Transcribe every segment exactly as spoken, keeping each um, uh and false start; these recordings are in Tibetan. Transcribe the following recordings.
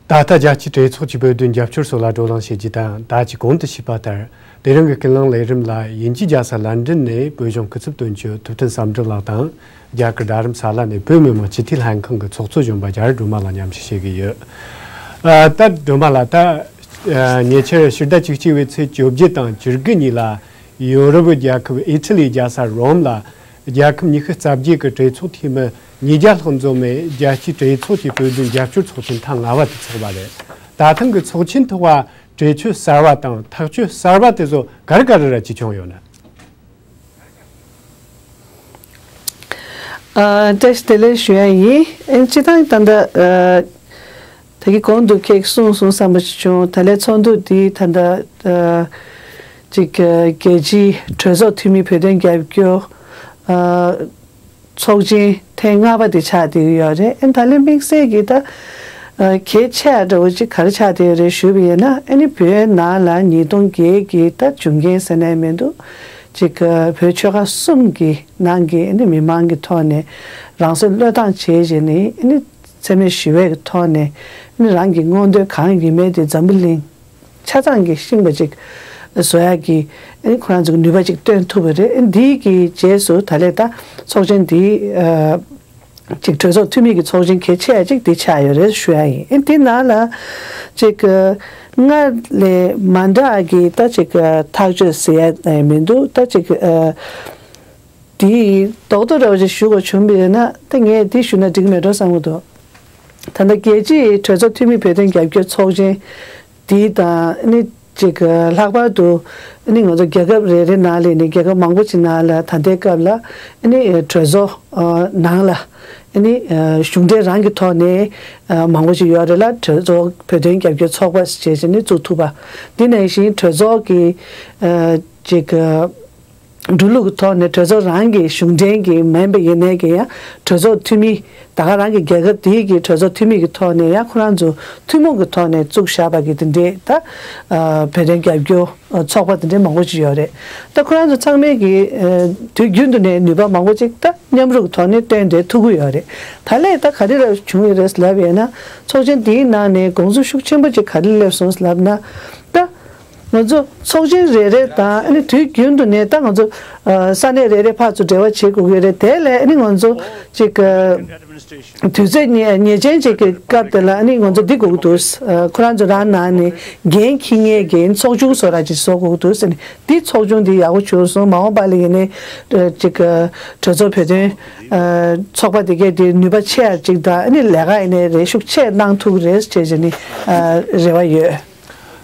ད་ལྟ་རྒྱལ་སྤྱིའི་གྲོས་ཚོགས་ཀྱི་བོད་དོན་རྒྱབ་སྐྱོར་སོགས་ལ་བགྲོ་གླེང་བྱེད་རྒྱུ་དང་། ད་ཅི་གོང་དུ་ཞུས་པ་ལྟར། དེ་རིང་གི་ཀུན་གླེང་ལས་རིམ་ལ་དབྱིན་ཇིའི་རྒྱལ་ས་ལན་ཀྲན་ནས་བོད་གཞུང་སྐུ་ཚབ་དོན་གཅོད་ཐུབ་བསྟན་བསམ་གྲུབ་ལགས་དང་། རྒྱ་གར་རྡ་རམ་ས་ལ་ནས་བོད་མི་མང་སྤྱི་འཐུས་ལྷན་ཁང་གི་ཚོགས་གཙོ་གཞོན་པ་རྒྱ་རི་སྒྲོལ་མ་ལགས་མཉམ་ཞུགས་བྱེད་ཀྱི་ཡོད། ཨ། ད་སྒྲོལ་མ་ལགས། ད་ཨ་ཉེ་ཆར་ཕྱི་ཟླ་བཅུ་གཅིག་པའི་ཚེས་བཅོ་བརྒྱད་དང་བཅུ་དགུ་གཉིས་ལ་ཡོ་རོབ་རྒྱལ་ཁབ་ཨི་ཊ་ལིའི་རྒྱལ་ས་རོམ་ལ་རྒྱལ་ཁབ་ཉི་ཤུ་རྩ་བརྒྱད་ཀྱི་གྲོས་ཚོགས་འཐུས་མི་ཉིས་བརྒྱ་ལྷག་འཛོམས་ནས་རྒྱལ་སྤྱིའི་གྲོས་ཚོགས་ཀྱི་བོད་དོན་རྒྱབ་སྐྱོར་ཚོགས་ཆེན་ཐེངས་ལྔ་པ་དེ་ཚོགས་པ་རེད། ད་ཐེངས་ཀྱི་ཚོགས་ཆེན་ཐོག་གྲོས་ཆོད་གསར་བ་དང་ཐག་གཅོད་གསར་བ་དེ་ཚོ་ག་རེ་ག་རེ་ར་ཅིག་བྱུང་ཡོད་ན། ཨ། བཀྲ་ཤིས་བདེ་ལེགས་ཞུ་ཡ་ཡིན། ཨེ། སྤྱིར་བཏང་ད་ལྟ་ཨ་ད་གི་གོང་དུ་ཁྱེད་གསུངས་སོང་བསམ་པ་ཞིག་བྱུང་། ད་ལན་ཚོགས་འདུ་འདི་ད་ལྟ་ཨ་ཅིག་ཨ་རྒྱལ་སྤྱིའི་གྲོས་ཚོགས་འཐུས་མི་བོད་དོན་རྒྱབ་སྐྱོར་ཨ་ཚོགས་ཆེན་ཐེངས་ལྔ་པ་དེ་ཆགས་བསྡད་ཀྱི་ཡོད་རེད། ཨ་ད་ལན་དམིགས་བསལ་གྱི་ད་ཨ་གལ་ཆེ་བ་འདྲ་བོ་ཅིག་ག་རེ་ཆགས་བསྡད་ཡོད་རེད་ཞུས་པ་ཡིན་ན། ཨ་ནི་བོད་ནང་ལ་ཉིས་སྟོང་བརྒྱད་ཀྱི་ད་བྱུང་རྐྱེན་ཟེར་ནའི་མི་འདུག་ཅིག་ཨ་བོད་ཆོལ་ཁ་གསུམ་གྱི་ནང་གི་ཨ་ནི་མི་མང་གི་ཐོག་ནས་རང་སྲོག་བློས་བཏང་བྱས་བྱས་ནས། ཨ་ནི་འཚེ་མེད་ཞི་བའི་གི་ཐོག་ནས་ཨ་ནི་རང་གི་མངོན་འདོད་གང་ཡིན་མིན་དེ་འཛམ་བུ་གླིང་ཆ་ཚང་གི་ཤེས་པ་ཅིག་བཟོ་ཡ་གི་ཨ་ནི་ཁོ་རང་ཚོ་གི་ནུས་པ་ཅིག་སྟོན་ཐུབ་པ་རེད། ཨ་ནི་འདིའི་གི་རྗེས་སུ་ད་ལན་ད་ཚོགས་ཆེན་འདི་ཨ་ཅིག་གྲོས་ཚོགས་འཐུས་མི་གི་ཚོགས་ཆེན་གལ་ཆེ་ཡ་ཅིག་འདི་ཆགས་ཡོད་རེད་ཞུ་ཡ་ཡིན། ཨ་ནི་འདི་ནང་ལ་ཅིག་ཨ་སྔར་ལས་མ་འདྲ་གི་ད་ཅིག་ཨ་ཐག་གཅོད་ཟེར་ཡ་མི་འདུག་ད་ཅིག་ཨ་དེའི་རྡོག་རྡོག་ར་བ་ཞིག་ཞུ་དགོས་བྱུང་བ་ཡིན་ན། ད་ངས་འདི་ཞུས་ན་འགྲིག་མེད་འགྲོ་བསམ་གྱི་འདུག་ད་ལྟ་རྒྱལ་སྤྱིའི་གྲོས་ཚོགས་འཐུས་མི་བོད་དོན་རྒྱབ་སྐྱོར་ཚོགས་ཆེན་འདི་དང་ཨ་ནི་ཅིག་ལྷག་པར་དུ་ཨ་ནི་ང་ཚོ་རྒྱལ་ཁབ་རེ་རེ་ནང་ལ་ནི་རྒྱལ་ཁབ་མང་པོ་ཅིག་ནང་ལ་ད་ལྟའི་སྐབས་ལ་ཨ་ནི་གྲོས་ཚོགས་ནང་ལ་ཨ་ནི་གཞུང་འབྲེལ་རང་གི་ཐོག་ནས་མང་པོ་ཅིག་ཡོད་རེད་ལ། གྲོས་ཚོགས་བོད་དོན་རྒྱབ་སྐྱོར་ཚོགས་པ་ཞེས་བྱས་ནས་བཙུགས་ཐུབ་པ། འདི་ནང་བཞིན་གྲོས་ཚོགས་ཀྱི་ཨ་ཅིག་འགྲོ་ལུགས་ཀྱི་ཐོག་ནས་གྲོས་ཚོགས་རང་གི་གཞུང་འབྲེལ་གྱི་མིན་པ་ཡིན་ནའི་གི་ཡང་གྲོས་ཚོགས་འཐུས་མི་ད་ག་རང་གི་རྒྱལ་ཁབ་དེའི་གི་གྲོས་ཚོགས་འཐུས་མི་གི་ཐོག་ནས་ཡང་ཁོ་རང་ཚོ་ཐུན་མོང་གི་ཐོག་ནས་བཙུགས་བཞག་པ་གི་དེ་འདྲའི་ད་ཨ་བོད་དོན་རྒྱབ་སྐྱོར་ཚོགས་པ་དེ་འདྲའི་མང་པོ་ཅིག་ཡོད་རེད། ད་ཁོ་རང་ཚོ་ཚང་མས་གི་ཨ་དུས་རྒྱུན་དུ་ནས་ནུས་པ་མང་པོ་ཅིག་ད་མཉམ་རུབ་ཐོག་ནས་བཏོན་ཏེ་ཐུག་གི་ཡོད་རེད། ད་ལན་ད་ག་རེ་ར་བྱུང་ཡོད་རེད་ལབ་ཡོད་ན། ཚོགས་ཆེན་དེའི་ནང་ནས་དགོངས་ཚུལ་ཤུགས་ཆེན་པོ་ཅིག་ག་རེ་སླེབས་སོང་ལབ་ན། ད་ང་ཚོ་ཚོགས་ཆེན་རེ་རེ་དང་ཨ་ནི་དུས་རྒྱུན་དུ་ནས་ད་ང་ཚོ་ཨ་ས་གནས་རེ་རེ་ཕར་ཚུར་འབྲེལ་བ་བྱེད་དགོས་ཀྱི་རེད། དེ་ལས་ཨ་ནི་ང་ཚོ་ཅིག་ཨ་དུས་ཚོད་ཉེ་ཉེ་ཆེན་ཅིག་གི་སྐབས་དེ་ལ་ཨ་ནི་ང་ཚོ་འདི་དགོས་ཀྱི་འདུག་ཨ་ཁོ་རང་ཚོ་རང་ནང་ནས་འགན་འཁྱེར་མཁན་གྱི་ཚོགས་ཆུང་བཟོ་འདྲ་ཅིག་བཟོ་དགོས་ཀྱི་འདུག་ཟེར་ནས། འདི་ཚོགས་ཆུང་འདི་ཡག་པོ་བྱུང་སོང་། མ་འོངས་པ་ལ་ཡིན་ནའི་ཨ་ཅིག་ཨ་གྲོས་ཚོགས་བོད་དོན་ཨ་ཚོགས་པ་དེ་གས་དེ་ནུས་པ་ཆེ་ཡ་ཅིག་དང་ཨ་ནི་ལས་ཀ་ཡིན་ནའི་རེ་ཤུགས་ཆེ་གནང་ཐུབ་ཀྱི་རེད་ཅེས་བྱས་ནས་ཨ་རེ་བ་ཡོད།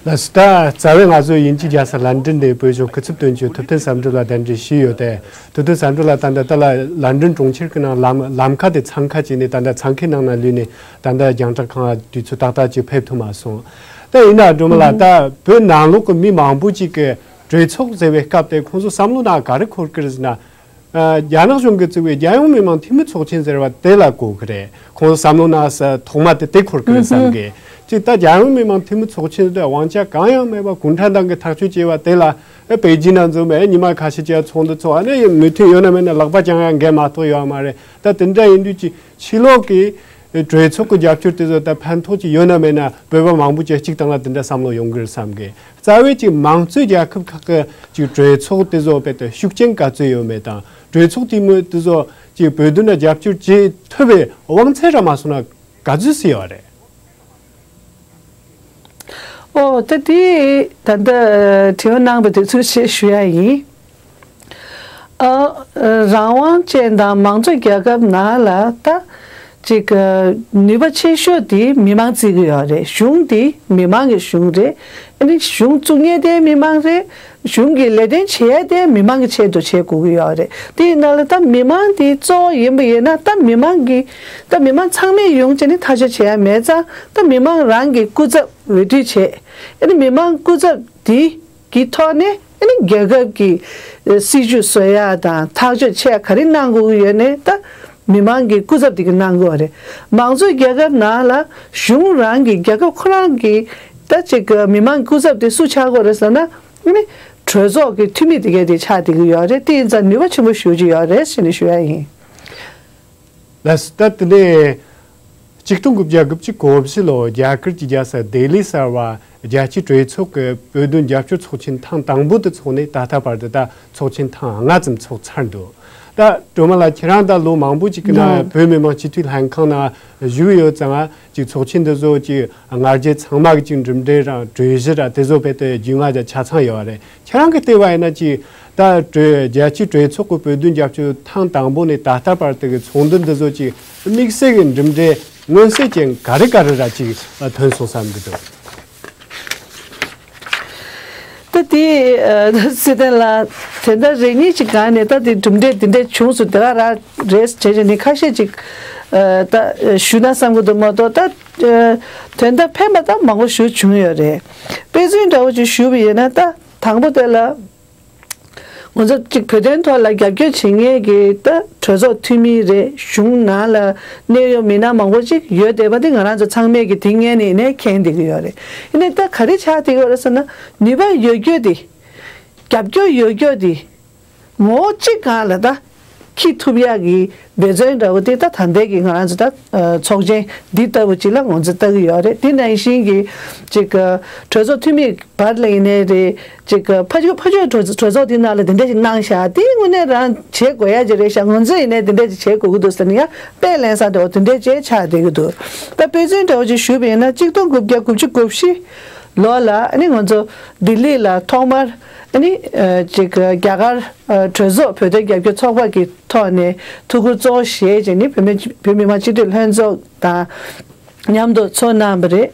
ལགས་སོ། ད་རྩ་བའི་ང་ཚོ་དབྱིན་ཇིའི་རྒྱལ་ས་ལན་ཀྲན་ནས་བོད་གཞུང་སྐུ་ཚབ་དོན་གཅོད་ཐུབ་བསྟན་བསམ་གྲུབ་ལགས་གདན་འདྲེན་ཞུས་ཡོད་དེ། ཐུབ་བསྟན་བསམ་གྲུབ་ལགས་ད་ལྟ་ད་ལ་ལན་ཀྲན་གྲོང་ཁྱེར་གྱི་ནང་ལམ་ལམ་ཁ་དེ་འཚང་ཁ་བྱས་ནས་ད་ལྟ་འཚང་ཁའི་ནང་ན་ལུས་ནས་ད་ལྟ་རྒྱང་བསྒྲགས་ཁང་དུས་ཚོད་ཏག་ཏག་ཅིག་ཕེབས་ཐུབ་མ་སོང་། ད་ཡིན་ན་སྒྲོལ་མ་ལགས། ད་བོད་ནང་ལོགས་ཀྱི་མི་མང་པོ་ཅིག་གིས་གྲོས་ཚོགས་ཟེར་བའི་སྐབས་དེ་ཁོང་ཚོ་བསམ་བློ་ནང་ག་རེ་འཁོར་གྱི་རེད་ཟེར་ན། ཨ་རྒྱ་ནག་གཞུང་གིས་བཙུགས་པའི་རྒྱལ་ཡོངས་མི་མང་འཐུས་མི་ཚོགས་ཆེན་ཟེར་བ་དེ་ལ་གོ་གི་རེད། ཁོང་ཚོ་བསམ་བློ་ནང་ཐོག་མ་དེ་དེ་འཁོར་གི་རེད་བསམ་གི། ཅིག་ད་རྒྱལ་ཡོངས་མི་མང་འཐུས་མི་ཚོགས་ཆེན་དེ་དབང་ཆ་གང་ཡང་མེད་པ་གུང་ཁྲན་ཏང་གིས་ཐག་གཅོད་བྱས་པ་དེ་ལ་ཨེ་པེ་ཅིན་ན་འཛོམས་པའི་ཉི་མ་ཁ་ཤས་ཅིག་ཚོགས་འདུ་ཚོགས། ཨ་ནི་མོས་མཐུན་ཡོད་ན་མེད་ན་ལག་པ་བརྐྱང་ཡ་འགན་མ་གཏོགས་ཡོད་མ་རེད། ད་དེ་འདྲ་ཡིན་དུས་ཅིག་ཕྱི་ལོགས་ཀྱི་གྲོས་ཚོགས་ཀྱི་རྒྱབ་སྐྱོར་དེ་ཚོ་ད་ཕན་ཐོགས་ཅིག་ཡོད་ན་མེད་ན་བོད་པ་མང་པོ་ཅིག་གཅིག་དང་ལ་དེ་འདྲ་བསམ་བློ་ཡོང་གི་རེད་བསམ་གི། རྩ་བའི་ཅིག་མང་གཙོའི་རྒྱལ་ཁབ་ཁག་གི་ཅིག་གྲོས་ཚོགས་དེ་ཚོ་དཔེ་དེ་ཤུགས་རྐྱེན་ག་ཚོད་ཡོད་མེད་དང་། གྲོས་ཚོགས་དེ་མོ་དེ་ཚོ་ཅིག་བོད་དོན་ལ་རྒྱབ་སྐྱོར་བྱེད་ཐུབ་པའི་དབང་ཚད་ར་མ་སོང་ན་ག་ཚོད་ཙམ་ཡོད་རེད། ཨོ་ད་དེ་ད་ལྟ་དྲི་བ་གནང་བ་དེ་ཚོའི་ཆེད་ཞུ་ཡ་ཡིན། ཨ་རང་དབང་ཅན་དང་མང་གཙོ་རྒྱལ་ཁབ་ནང་ལ་ད་ཅིག་ནུས་པ་ཆེ་ཤོས་དེ་མི་མང་བརྩི་གི་ཡོད་རེད། གཞུང་དེ་མི་མང་གི་གཞུང་རེད། ཨ་ནི་གཞུང་བཙུགས་མཁན་དེ་མི་མང་རེད། གཞུང་གི་ལས་དོན་བྱེད་ཡ་དེ་མི་མང་གི་ཆེད་དུ་བྱེད་དགོས་ཀྱི་ཡོད་རེད། དེ་ཡིན་ན་ལ་ད་མི་མང་དེ་གཙོ་བོ་ཡིན་པ་ཡིན་ན། ད་མི་མང་གི་ད་མི་མང་ཚང་མས་ཡོང་བྱས་ནས་ཐག་གཅོད་བྱེད་ཡ་མེད་ཙང་། ད་མི་མང་རང་གི་སྐུ་ཚབ་འོས་བསྡུ་བྱས། ཨ་ནི་མི་མང་སྐུ་ཚབ་དེ་གི་ཐོག་ནས་ཨ་ནི་རྒྱལ་ཁབ་ཀྱི་སྲིད་ཇུས་བཟོ་ཡ་དང་ཐག་གཅོད་བྱེད་ཡ་ག་རེ་གནང་དགོས་ཀྱི་ཡོད་ནའི་ད་མི་མང་གི་སྐུ་ཚབ་དེ་གིས་གནང་དགོས་རེད། མང་གཙོའི་རྒྱལ་ཁབ་ནང་ལ་གཞུང་རང་གི་རྒྱལ་ཁབ་ཁོ་རང་གི་ད་ཅིག་མི་མང་སྐུ་ཚབ་དེ་སུ་ཆགས་དགོས་རེད་ཟེར་ན། ཨ་ནི་གྲོས་ཚོགས་ཀྱི་འཐུས་མི་དེ་གས་དེ་ཆགས་བསྡད་ཀྱི་ཡོད་རེད། དེ་ཡིན་ཙང་ནུས་པ་ཆེན་པོ་ཞེ་པོ་ཅིག་ཡོད་རེད་ཟེར་ནས་ཞུ་ཡ་ཡིན། ལགས་སོ། ད་དེ་ནས་ ཆིག་སྟོང་དགུ་བརྒྱ་དགུ་བཅུ་གོ་བཞི་ལོར་རྒྱ་གར་གྱི་རྒྱལ་ས་ལྡི་ལི་གསར་བར་རྒྱལ་སྤྱིའི་གྲོས་ཚོགས་ཀྱི་བོད་དོན་རྒྱབ་སྐྱོར་ཚོགས་ཆེན་ཐེངས་དང་པོ་དེ་ཚོགས་ནས་ད་ལྟ་བར་དུ་ད་ཚོགས་ཆེན་ཐེངས་ལྔ་ཙམ་ཚོགས་ཚར་འདུག་ད་སྒྲོལ་མ་ལགས་ཁྱེད་རང་ད་ལོ་མང་པོ་ཅིག་གི་ནང་ལགས། བོད་མི་མང་སྤྱི་འཐུས་ལྷན་ཁང་ནང་བཞུགས་ཡོད་ཙང་ཅིག་ཚོགས་ཆེན་འདི་ཚོ་ཅིག་སྔ་རྗེས་ཚང་མ་གི་ཅིག་འགྲིམ་འགྲུལ་ར་གྲོས་གཞི་ར་དེ་ཚོ་རྦད་དེ་རྒྱུས་མངའ་ཅིག་ཆ་ཚང་ཡོད་རེད། ཁྱེད་རང་གིས་བལྟས་པ་ཡིན་ན་ཅིག་ད་གྲོས་རྒྱལ་སྤྱིའི་གྲོས་ཚོགས་ཀྱི་བོད་དོན་རྒྱབ་སྐྱོར་ཐེངས་དང་པོ་ནས་ད་ལྟ་བར་དུ་གི་ཚོགས་འདུ་འདི་ཚོ་ཅིག་དམིགས་བསལ་གྱི་འགྲིམ་འགྲུལ་མངོན་གསལ་ཅན་ག་རེ་ག་རེ་ར་ཅིག་ཐོན་སོང་བསམ་གྱི་འདུག་ད་དེ་ཨ་སྲིད་བརྟན་ལགས་དེ་འདྲ་རེ་གཉིས་ཅིག་སྒང་ནས་ད་དེ་གྲུབ་འབྲས་འདི་འདྲ་བྱུང་སོང་དེ་ག་ར་རེད་བྱས་བྱས་ནས་ཁ་ཤས་ཅིག་ཨ་ད་ཞུ་ན་བསམ་གྱི་འདུག་མ་གཏོགས་ད་ཨ་དོན་དག་ཕན་པ་ད་མང་པོ་ཞིག་བྱུང་ཡོད་རེད། དཔེ་མཚོན་འདྲ་བོ་ཅིག་ཞུ་བ་ཡིན་ན་ད་དང་པོ་དེ་ལ། ང་ཚོ་གཅིག་བོད་དོན་ཐོག་ལ་རྒྱབ་སྐྱོར་བྱེད་མཁན་གྱི་ད་གྲོས་ཚོགས་འཐུས་མི་རེད། གཞུང་ནང་ལ་གནད་ཡོད་མི་སྣ་མང་པོ་ཅིག་ཡོད་བསྡད་པ་དེ་ང་རང་ཚོ་ཚང་མས་ཀྱི་དེ་སྔོན་ནས་ནས་མཁྱེན་བསྡད་ཀྱི་ཡོད་རེད། ཡིན་ནའི་ད་ག་རེ་ཆགས་བསྡད་ཀྱི་ཡོད་རེད་ཟེར་ན་ནུས་པ་ཡོད་རྒྱུ་དེ་རྒྱབ་སྐྱོར་ཡོད་རྒྱུ་དེ་ངོ་བོ་གཅིག་སྒང་ལ་ད་འཁྱེར་ཐུབ་ཡག་གི་འབད་བརྩོན་འདྲ་བོ་དེ་ད་ད་ལྟའི་གི་ང་རང་ཚོ་ད་ཚོགས་ཆེན་འདི་ལྟ་བུ་ཅིག་ལ་ང་ཚོ་ལྟ་གི་ཡོད་རེད། དེ་ནང་བཞིན་གྱི་ཅིག་གྲོས་ཚོགས་འཐུས་མི་བར་ལ་ཡིན་ནའི་རེད། ཅིག་ཕ་ཆོས་ཕ་ཆོས་གྲོས་གྲོས་ཚོགས་འདི་ནང་ལ་དེ་འདྲ་ཞིག་གནང་ཤག་དེ་དངོས་གནས་རང་བྱེད་དགོས་ཡ་ཅིག་རེད་ཤག་ང་ཚོས་ཡིན་ནའི་དེ་འདྲ་ཅིག་བྱེད་དགོས་ཀྱི་འདུག་ཟེར་ནས་ཡང་དཔེ་ལེན་ས་འདྲ་བོ་དེ་འདྲ་ཅིག་ཆགས་བསྡད་ཀྱི་འདུག་ད་དཔེ་མཚོན་འདྲ་བོ་ཅིག་ཞུས་པ་ཡིན་ན་གཅིག་སྟོང་དགུ་བརྒྱ་དགུ་བཅུ་གོ་བཞི་ལོ་ལ་ཨ་ནི་ང་ཚོ་ལྡི་ལི་ལ་ཐོག་མར་ཨ་ནི་ཅིག་རྒྱ་གར་གྲོས་ཚོགས་བོད་དོན་རྒྱབ་སྐྱོར་ཚོགས་པ་གི་ཐོག་ནས་ཐུགས་ཁུར་གཙོ་བོ་བཞེས་བྱས་ནས་བོད་མི་བོད་མི་མང་སྤྱི་འཐུས་ལྷན་ཚོགས་དང་། མཉམ་དུ་ཚོགས་གནང་བ་རེད།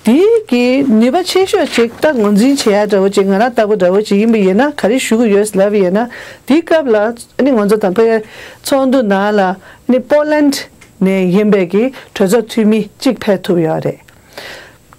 དེའི་གི་ནུས་པ་ཆེ་ཤོས་ཅིག་ད་ངོས་འཛིན་བྱེད་ཡ་འདྲ་བོ་ཅིག་ང་རང་ལྟ་བུ་འདྲ་བོ་ཅིག་ཡིན་པ་ཡིན་ན་ག་རེ་ཞུ་གི་ཡོད་ལབ་པ་ཡིན་ན་དེའི་སྐབས་ལ་ཨ་ནི་ང་ཚོ་དང་པོའི་ཚོགས་འདུ་ནང་ལ་ཨ་ནི་པོ་ལན་ནས་ཡིན་པའི་གི་གྲོས་ཚོགས་འཐུས་མི་གཅིག་ཕེབས་ཐུབ་ཡོད་རེད།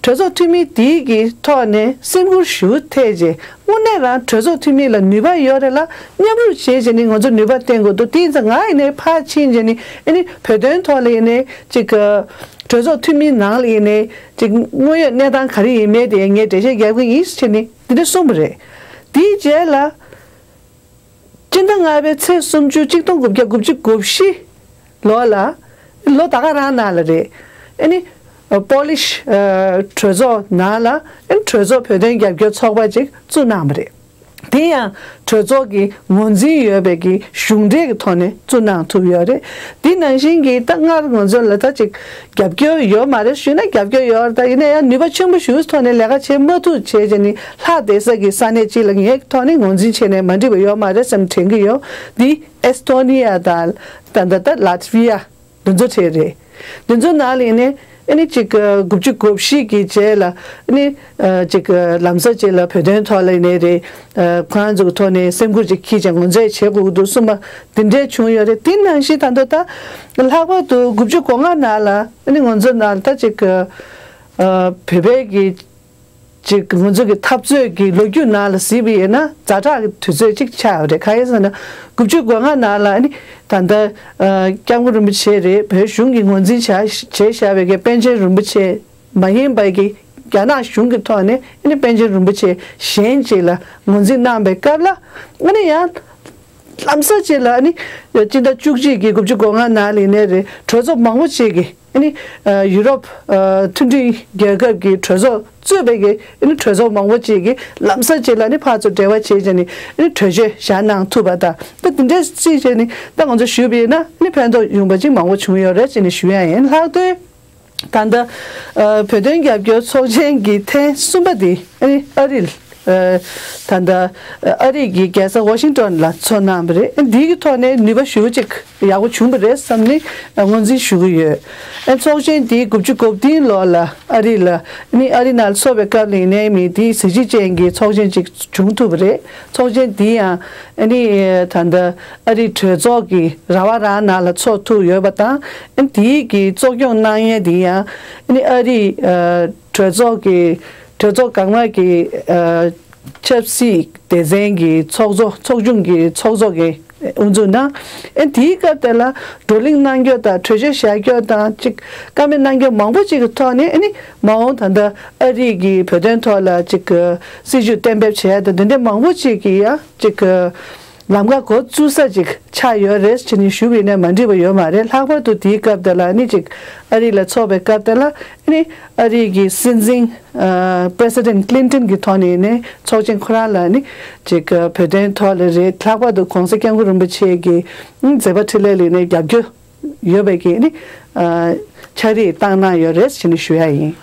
གྲོས་ཚོགས་འཐུས་མི་དེའི་གི་ཐོག་ནས་སེམས་ཁུར་ཞུ་ཐེ་རྗེ་དངོས་གནས་རང་གྲོས་ཚོགས་འཐུས་མི་ལ་ནུས་པ་ཡོད་རེད་ལ་མཉམ་རུབ་བྱས་བྱས་ནས་ང་ཚོ་ནུས་པ་བསྟན་དགོས་འདུག་དེ་ཡིན་ཙང་ང་ཡིན་ནའི་ཕར་ཕྱིན་བྱས་ནས་ཨ་ནི་བོད་དོན་ཐོག་ལ་ཡིན་ནའི་ཅིག་གྲོས་ཚོགས་འཐུས་མི་ནང་ལ་ཡིན་ནའི་ཅིག་དངོས་ཡོད་གནས་སྟངས་ག་རེ་ཡིན་མེད་དེ་ངས་འགྲེལ་བཤད་རྒྱབ་ཀྱི་ཡིན་ཟེར་ནས་དེ་འདྲ་གསུངས་པ་རེད། དེའི་རྗེས་ལ་སྤྱི་ཟླ་ལྔ་པའི་ཚེས་སུམ་ཅུ་གཅིག་སྟོང་དགུ་བརྒྱ་དགུ་བཅུ་གོ་བཞི་ལོ་ལ་ལོ་ད་ག་རང་ནང་ལ་རེད། ཨ་ནི་པོ་ལིཤ་གྲོས་ཚོགས་ནང་ལ་ཨ་ནི་གྲོས་ཚོགས་བོད་དོན་རྒྱབ་སྐྱོར་ཚོགས་པ་ཅིག་བཙུགས་གནང་བ་རེད། དེ་ཡང་གྲོས་ཚོགས་ཀྱི་ངོས་འཛིན་ཡོད་པའི་གི་གཞུང་འབྲེལ་གྱི་ཐོག་ནས་བཙུགས་གནང་ཐུབ་ཡོད་རེད། དེ་ནང་བཞིན་གྱི་ད་སྔར་ང་ཚོ་ལ་ད་ཅིག་རྒྱབ་སྐྱོར་ཡོད་མ་རེད་ཞུས་ན་རྒྱབ་སྐྱོར་ཡོད་རེད། ད་ཡིན་ན་ཡང་ནུས་པ་ཆེན་པོ་ཞིག་ཐོག་ནས་ལས་ཀ་བྱེད་མ་ཐུབ་བྱས་བྱས་ནས་ལྷག་བསྡད་ས་གི་ས་གནས་གཅིག་ལ་ངའི་ཐོག་ནས་ངོས་འཛིན་བྱས་ནས་མ་འགྲིག་པ་ཡོད་མ་རེད་བསམ་དྲན་གྱི་ཡོད། འདི་ཨེ་སི་ཐོ་ནི་ཡ་དང་ད་ད་ད་ལ་ཏི་ཝི་ཡ། འདི་ཚོ་གྲས་རེད། འདི་ཚོ་ནང་ལ་ཡིན་ནའི་ཨ་ནི་གཅིག་དགུ་བཅུ་གོ་བཞི་གི་རྗེས་ལ་ཨ་ནི་གཅིག་ལམ་སང་གཅིག་ལ་བོད་དོན་ཐོག་ལ་ཡིན་ནའི་རེད། ཁོ་རང་ཚོ་གི་ཐོག་ནས་སེམས་ཁུར་ཅིག་འཁྱེར་ཅིང་ངོས་འཛིན་བྱེད་དགོས་ཀྱི་འདུག་གསུངས་པ་འདི་འདྲས་བྱུང་ཡོད་རེད། དེ་ནང་བཞིན་ད་ལྟ་ད་ལྷག་པར་དུ་དགུ་བཅུ་གོ་ལྔ་ནང་ལ་ཨ་ནི་ང་ཚོ་ནང་ལ་ད་གཅིག་བོད་པའི་གི་ཅིག་ང་ཚོ་གི་འཐབ་རྩོད་ཀྱི་ལོ་རྒྱུས་ནང་ལ་གཟིགས་པ་ཡིན་ན་ཛ་དྲག་གི་དུས་ཚོད་ཅིག་ཆགས་ཡོད་རེད། གང་ཡིན་ཟེར་ན་དགུ་བཅུ་གོ་ལྔ་ནང་ལ་ཨ་ནི་ད་ལྟ་སྐྱབས་མགོན་རིན་པོ་ཆེ་རེད། བོད་གཞུང་གིས་ངོས་འཛིན་བྱ་བྱས་བཞག་པའི་གི་པཎ་ཆེན་རིན་པོ་ཆེ་མ་ཡིན་པའི་གི་རྒྱ་ནག་གཞུང་གི་ཐོག་ནས་ཨ་ནི་པཎ་ཆེན་རིན་པོ་ཆེ་གཞན་ཅིག་ལ་ངོས་འཛིན་གནང་པའི་སྐབས་ལ་ཨ་ནི་ཡང་ལམ་སང་ཅིག་ལ་ཨ་ནི་སྤྱི་ཟླ་བཅུ་གཅིག་གི་དགུ་བཅུ་གོ་ལྔ་ནང་ལ་ཡིན་ནའི་རེད། གྲོས་ཚོགས་མང་པོ་ཅིག་གིས། ཨ་ནི་ཡུ་རོབ་མཐུན་སྒྲིལ་རྒྱལ་ཁབ་ཀྱི་གྲོས་ཚོགས་གཙོས་པའི་གི་ཨ་ནི་གྲོས་ཚོགས་མང་པོ་ཅིག་གིས་ལམ་སང་ཅིག་ལ་ཨ་ནི་ཕར་ཚུར་འབྲེལ་བ་བྱས་བྱས་ནས་ཨ་ནི་གྲོས་ཆོད་བཞག་གནང་ཐུབ་པ་དང་ད་དེ་འདྲས་ཅིག་བྱས་ནས་ད་ང་ཚོ་ཞུས་པ་ཡིན་ན་ཨ་ནི་ཕན་ཐོགས་ཡོང་པ་ཅིག་མང་པོ་བྱུང་ཡོད་རེད་ཅེས་ནས་ཞུ་ཡ་ཡིན། ལྷག་དོན་ད་ལྟ་བོད་དོན་རྒྱབ་སྐྱོར་ཚོགས་ཆེན་གྱི་ཐེངས་གསུམ་པ་དེ་ཨ་ནི་ཨ་རི་ལ། ད་ལྟ་ཨ་རི་གི་རྒྱལ་ས་ཝ་ཤིང་ཏོན་ལ་ཚོགས་གནང་བ་རེད། འདིའི་གི་ཐོག་ནས་ནུས་པ་ཞེ་པོ་ཅིག་ཡག་པོ་བྱུང་བ་རེད་བསམ་ནས་ངོས་འཛིན་ཞུ་གི་ཡོད། ཚོགས་ཆེན་འདི་དགུ་བཅུ་གོ་བདུན་ལོ་ལ་ཨ་རི་ལ་ནི་ཨ་རི་ནང་ཚོགས་པའི་སྐབས་ལ་ཡིན་ནའི་མི་འདིའི་གཟི་བརྗིད་ཅན་གྱི་ཚོགས་ཆེན་ཅིག་བྱུང་ཐུབ་པ་རེད། ཚོགས་ཆེན་འདི་ཡང་ནི་ད་ལྟ་ཨ་རི་གྲོས་ཚོགས་ཀྱི་ར་བ་རང་ནང་ལ་ཚོགས་ཐུབ་ཡོད་པ་དང་འདིའི་གི་གཙོ་སྐྱོང་གནང་མཁན་འདི་ཡང་ནི་ཨ་རི་གྲོས་ཚོགས་ཀྱི་གྲོས་ཚོགས་གང་མང་གི་ཆབ་སྲིད་སྡེ་ཚན་གྱི་ཚོགས་གཙོ་ཚོགས་ཆུང་གི་ཚོགས་གཙོ་གི་དབུ་འཛུགས་གནང་། ཨེ་དེའི་སྐབས་དེ་ལ་བགྲོ་གླེང་གནང་རྒྱུ་དང་གྲོས་ཆོད་བཞག་རྒྱུ་དང་ཅིག་བཀའ་མོལ་གནང་རྒྱུ་མང་པོ་ཅིག་གི་ཐོག་ནས་ཨ་ནི་མ་འོངས་ད་ལྟ་ཨ་རི་གི་བོད་དོན་ཐོག་ལ་ཅིག་སྲིད་ཇུས་གཏན་འབེབས་བྱས་དང་དེ་འདྲ་མང་པོ་ཅིག་གི་ཡ་ཅིག་ ལམ་ཁ་འགོ་བཙུགས་ས་ཅིག་ཆགས་ཡོད་རེད་ཅེས་ནས་ཞུ་བ་ཡིན་ན་མ་འགྲིག་པ་ཡོད་མ་རེད། ལྷག་པར་དུ་དེའི་སྐབས་དེ་ལ་ནི་ཅིག་ཨ་རི་ལ་འཚོགས་པའི་སྐབས་དེ་ལ་ནི་ཨ་རི་གི་སྲིད་འཛིན་ཨ་President Clinton གི་ཐོག་ནས་ནི་ཚོགས་ཆེན་ཁོ་རང་ལ་ནི་ཅིག་བོད་དོན་ཐོག་ལ་རེད། ལྷག་པར་དུ་༸གོང་ས་༸སྐྱབས་མགོན་རིན་པོ་ཆེ་གི་མཛད་པ་འཕྲིན་ལས་ལ་ནི་རྒྱབ་སྐྱོར་ཡོད་པའི་གི་ནི་ཨ་ཕྱག་བྲིས་བཏང་གནང་ཡོད་རེད་ཅེས་ནས་ཞུ་ཡ་ཡིན།